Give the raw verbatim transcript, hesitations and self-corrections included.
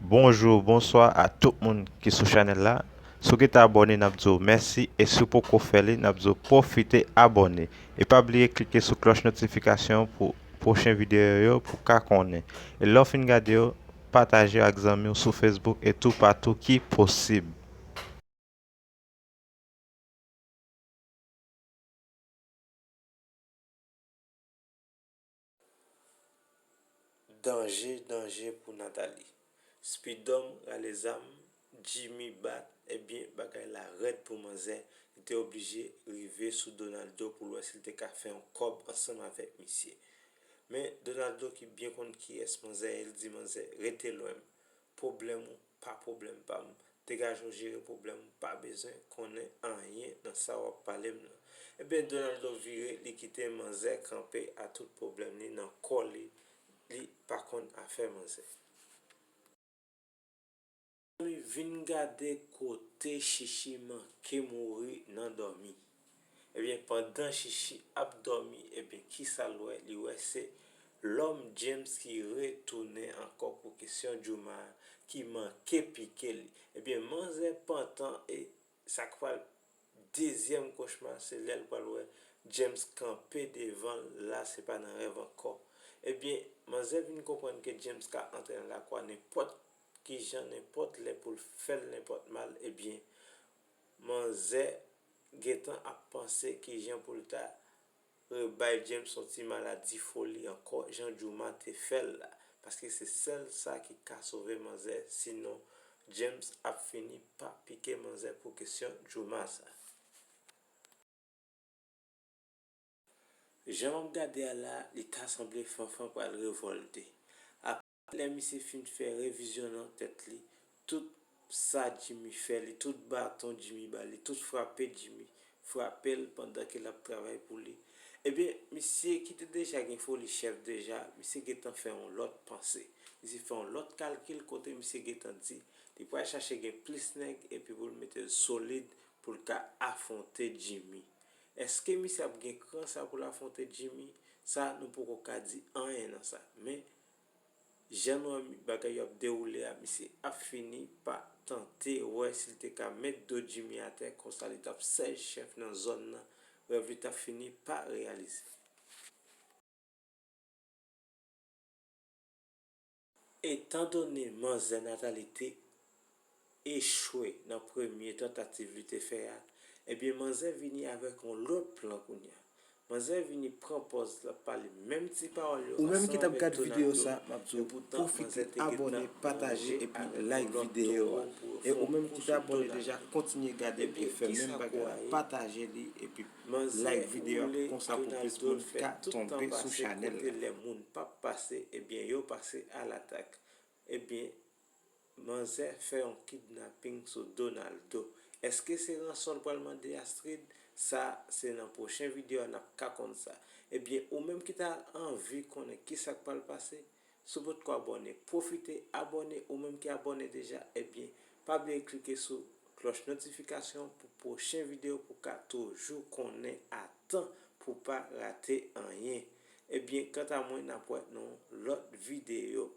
Bonjou, bonswa a tout moun ki sou chanèl la. Si w gentan abòne, n ap di w mèsi, e si w poko fè li, n ap di w pwofite abòne. E pa bliye klike sou klòch notifikasyon pou pwochen videyo yo pou w ka konnen. E lè w fin gade yo, pataje yo ak zanmi w sou Facebook e toupatou ki posib. Danje, danje pou Nathalie. Speedòm rale zam, Jimmy bat, ebyen bagay la rèd pou manzè, li te oblije rive sou Donaldo pou l wè si l te ka fè yon kòb ansanm avèk misye. Men Donaldo ki byen konn kiyès manzè ye, l di manzè, "Rete lwen m. Pwoblèm ou pa pwoblèm pa m. Degaje w jere pwoblèm ou, pa bezwen konnen anyen nan sa w ap pale m nan." Ebyen, Donaldo vire, li kite manzè kanpe a tout pwoblèm li nan kò li, li pa konn afè manzè. Vin gade kote Chichi manke mouri nan dòmi. Ebyen, pandan Chichi ap dòmi, ebyen, kisa l wè? Li wè se lòm James ki retounen ankò pou kesyon Jooma a, ki manke pike li. Ebyen, manzè pantan e sa k pral dezyèm kochma, se lè l pral wè James kanpe devan l la, se pa nan rèv ankò. Ebyen, manzè vin konprann ke James ka antre nan lakou a nenpòt kijan, nenpòt lè pou l fè l nenpòt mal. Ebyen, manzè gentan ap panse kijan pou l ta rebay James yon ti maladi foli ankò, jan Jooma te fè l la. Paske se sèl sa ki ka sove manzè, sinon James ap fini pa pike manzè pou kesyon Jooma sa. Jan m ap gade a la, li ta sanble Fanfan pral revòlte. Apre lè misye fin fè revizyon nan tèt li, tout sa Jimmy fè li, tout baton Jimmy ba li, tout frape Jimmy frape l pandan ke l ap travay pou li, ebyen, misye ki te deja gen foli chèf deja, misye gentan fè yon lòt panse. Misye fè yon lòt kalkil kote misye gentan di li pral chache gen plis nèg epi pou l mete l solid pou l ka afwonte Jimmy. Èske misye ap gen kran sa pou l afwonte Jimmy? Sa, nou poko ka di anyen nan sa. Men, jan nou wè bagay yo ap dewoule a, misye ap fini pa tante wè si l te ka met do Jimmy atè, konsa li t ap sèl chèf nan zòn nan, rèv li t ap fini pa reyalize. Etandone manzè Nathalie te echwe nan premye tantativ li te fè a, ebyen, manzè vini avèk yon lòt plan kounye a. Manzè vini pran pòz l ap pale menm ti pawòl yo ansanm avèk Donaldo, epoutan manzè te gentan manje ak yon lòt towo pou yo fè yon kou sou Donaldo. Ebyen, kisa kouraj! Manzè woule Donaldo fè tout tan pase kote lè moun p ap pase, ebyen, yo pase alatak. Ebyen, manzè fè yon kidnaping sou Donaldo. Èske se ranson l pral mande Astrid? Sa, se nan pwochen videyo a n ap ka konn sa. Ebyen, ou menm ki ta anvi konnen kisa k pral pase, si w potko abòne, pwofite abòne, ou menm ki abòne deja, ebyen, pa bliye klike sou klòch notifikasyon pou pwochen videyo pou w ka toujou konnen a tan pou w pa rate anyen. Ebyen, kanta mwen, n ap wè nan yon lòt videyo.